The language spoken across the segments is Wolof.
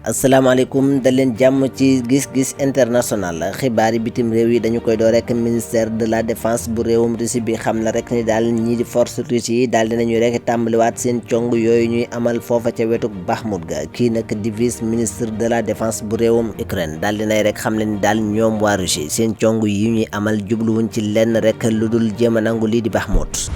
asalaamaaleykum dal leen jàmm ci gis-gis international xibaari bitim réew yi dañu koy doo rek ministère de la défense bu réewum Russie bi xam na rek ni daal ñii di force russe yi daal dinañu rek tàmbaliwaat seen cong yooyu ñuy amal foofa ca wetuk Bakhmout ga kii nag di vice ministre de la défense bu réewum Ukraine daal dinay rek xam le ni daal ñoom waa Russie seen cong yi ñuy amal jubluwuñ ci lenn rek lu dul jéem a nangu lii di Bakhmout.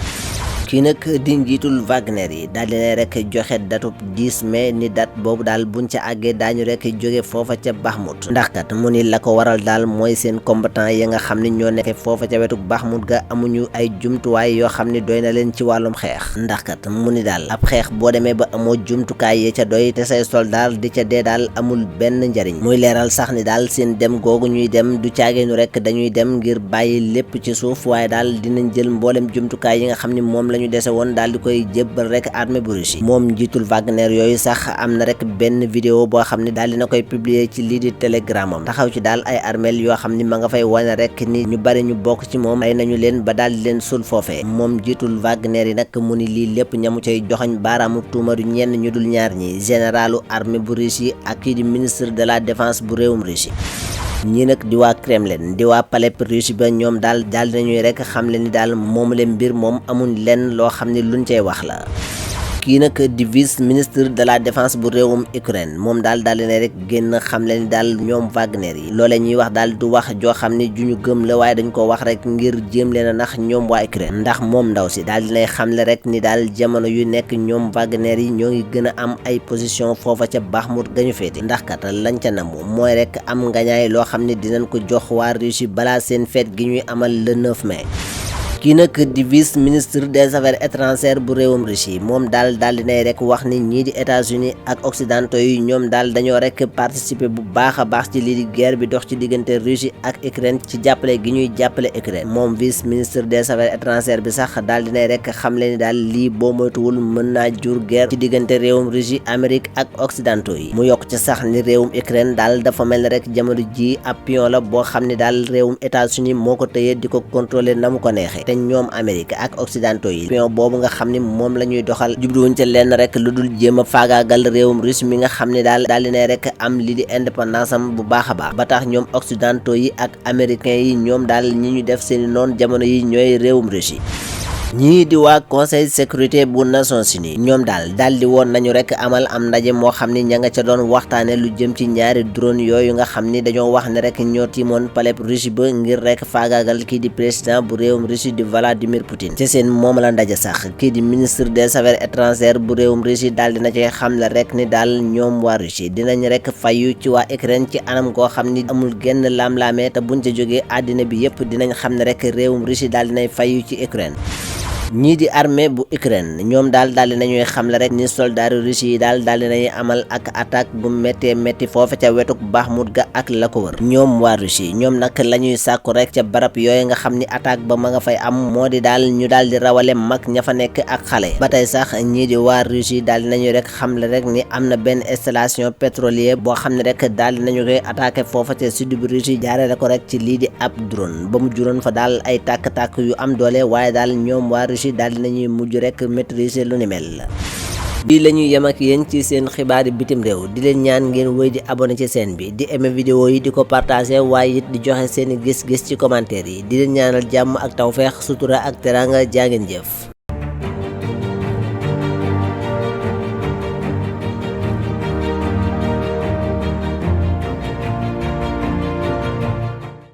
kii nag di njiitul Wagner yi daal dina rek joxe datub 10 mai ni date boobu daal buñ ca àggee daañu rek jóge foofa ca Bakhmout ndax kat mu ni la ko waral daal mooy seen combattant ya nga xam ni ñoo nekk foofa ca wetu Bakhmout ga amuñu ay jumtuwaay yoo xam ni doy na leen ci wàllum xeex ndax kat mu ni daal ab xeex boo demee ba amoo jumtukaay ya ca doy te say soldaar di ca dee daal amul benn njariñ muy leeral sax ni daal seen dem googu ñuy dem du caageenu rek dañuy dem ngir bàyyi lépp ci suuf waaye daal dinañ jël mboolem jumtukaay yi nga xam ni moom lañu dese woon daal di koy jébbal rek armée bu Russie moom njiitul Wagner yooyu sax am na rek benn vidéo boo xam ne daal dina koy publier ci lii di Telegram am taxaw ci daal ay armeel yoo xam ni ma nga fay wane rek ni ñu bari ñu bokk ci moom ay nañu leen ba daal di leen sul foofee moom njiitul Wagner yi nag mu ni lii lépp ñamu cay joxoñ baaraamu tuuma du ñenn ñu dul ñaar ñi généralu armée bu Russie ak kii di ministre de la défense bu réewum Russie ñii nag di waa Kremlin di waa palais russe ba ñoom daal nañuy rek xam le ni daal moomu leen mbir moom amuñ lenn loo xam ne luñ cay wax la kii nag di vice ministre de la défense bu réewum Ukraine moom daal dina rek génn xam le ni daal ñoom Wagner yi loolee ñuy wax daal du wax joo xam ni ju ñu gëm la waaye dañ ko wax rek ngir jéem leen a nax ñoom waa Ukraine ndax moom ndaw si daal dinay xamle rek ni daal jamono yu nekk ñoom Wagner yi ñoo ngi gën a am ay position foofa ca Bakhmout ga ñu féete ndax kat lañ ca namu mooy rek am ngañaay loo xam ne dinañ ko jox waa Russie balaa seen fête gi ñuy amal le 9 mai. kii nag di vice ministre des affaires étrangères bu réewum Russie moom daal dinay rek wax ni ñii di États-Unis ak occidentaux yi ñoom daal dañoo rek participer bu baax a baax ci lii di guerre bi dox ci diggante Russie ak Ukraine ci jàppale gi ñuy jàppale Ukraine moom vice ministre des affaires étrangères bi sax daal dinay rek xamle ni daal lii boo moytuwul mën naa jur guerre ci diggante réewum Russie Amérique ak occidentaux yi mu yokk ci sax ni réewum Ukraine daal dafa mel ni rek jamono ji ab pion la boo xam ne daal réewum États-Unis moo ko tëyee di ko contrôler na mu ko neexee ñoom Amérique ak occidentaux yi pion boobu nga xam ni moom la ñuy doxal jubluwuñ ca lenn rek lu dul jéem a faagaagal réewum Russie mi nga xam ne daal dina rek am li di indépendance am bu baax a baax ba tax ñoom occidentaux yi ak américains yi ñoom daal ñi ñu def seeni noon jamono yi ñooy réewum Russie ñii di waa conseil sécurité bu Nations Unies ñoom daal di woon nañu rek amal am ndaje moo xam ni ña nga ca doon waxtaane lu jëm ci ñaari drone yooyu nga xam ni dañoo wax ne rek ñoo tiimoon palais Russie ba ngir rek faagaagal kii di président bu réewum Russie di Vladimir Poutine ci seen moom la ndaje sax kii di ministre des affaires étrangères bu réewum Russie daal dina ci xam la rek ni daal ñoom waa Russie dinañ rek fayu ci waa Ukraine ci anam koo xam ni amul genn laam-laamee te buñ ca jógee àddina bi yëpp dinañ xam ne rek réewum Russie daal dinay fayu ci Ukraine ñii di armée bu Ukraine ñoom daal dinañuy xamle rek ni soldats russes yi daal dinañuy amal ak attaque bu métti foofa ca wetuk Bakhmout ga ak la ko wër ñoom waa Russie ñoom nag la ñuy sàkku rek ca barab yooyu nga xam ni attaque ba ma nga fay am moo di daal ñu daal di rawale mag ña fa nekk ak xale ba tey sax ñii di waa Russie daal dinañuy rek xamle rek ni am na benn installation pétrolière boo xam ne rek daal dinañu koy attaqué foofa ca sud bu Russie jaarale ko rek ci lii di ab drone ba mu juróon fa daal ay tàkk-tàkk yu am doole waaye daal ñoom waa Russie daal dinañuy mujj rek maîtriser lu ni mel bii la ñuy yem ak yéen ci seen xibaari bitim réew di leen ñaan ngeen wéy di abonné ci chaîne bi di aimer vidéo yi di ko partager waaye it di joxe seeni gis-gis ci commentaire yi di leen ñaanal jàmm ak tawfeex sutura ak teranga jaa ngeen jëf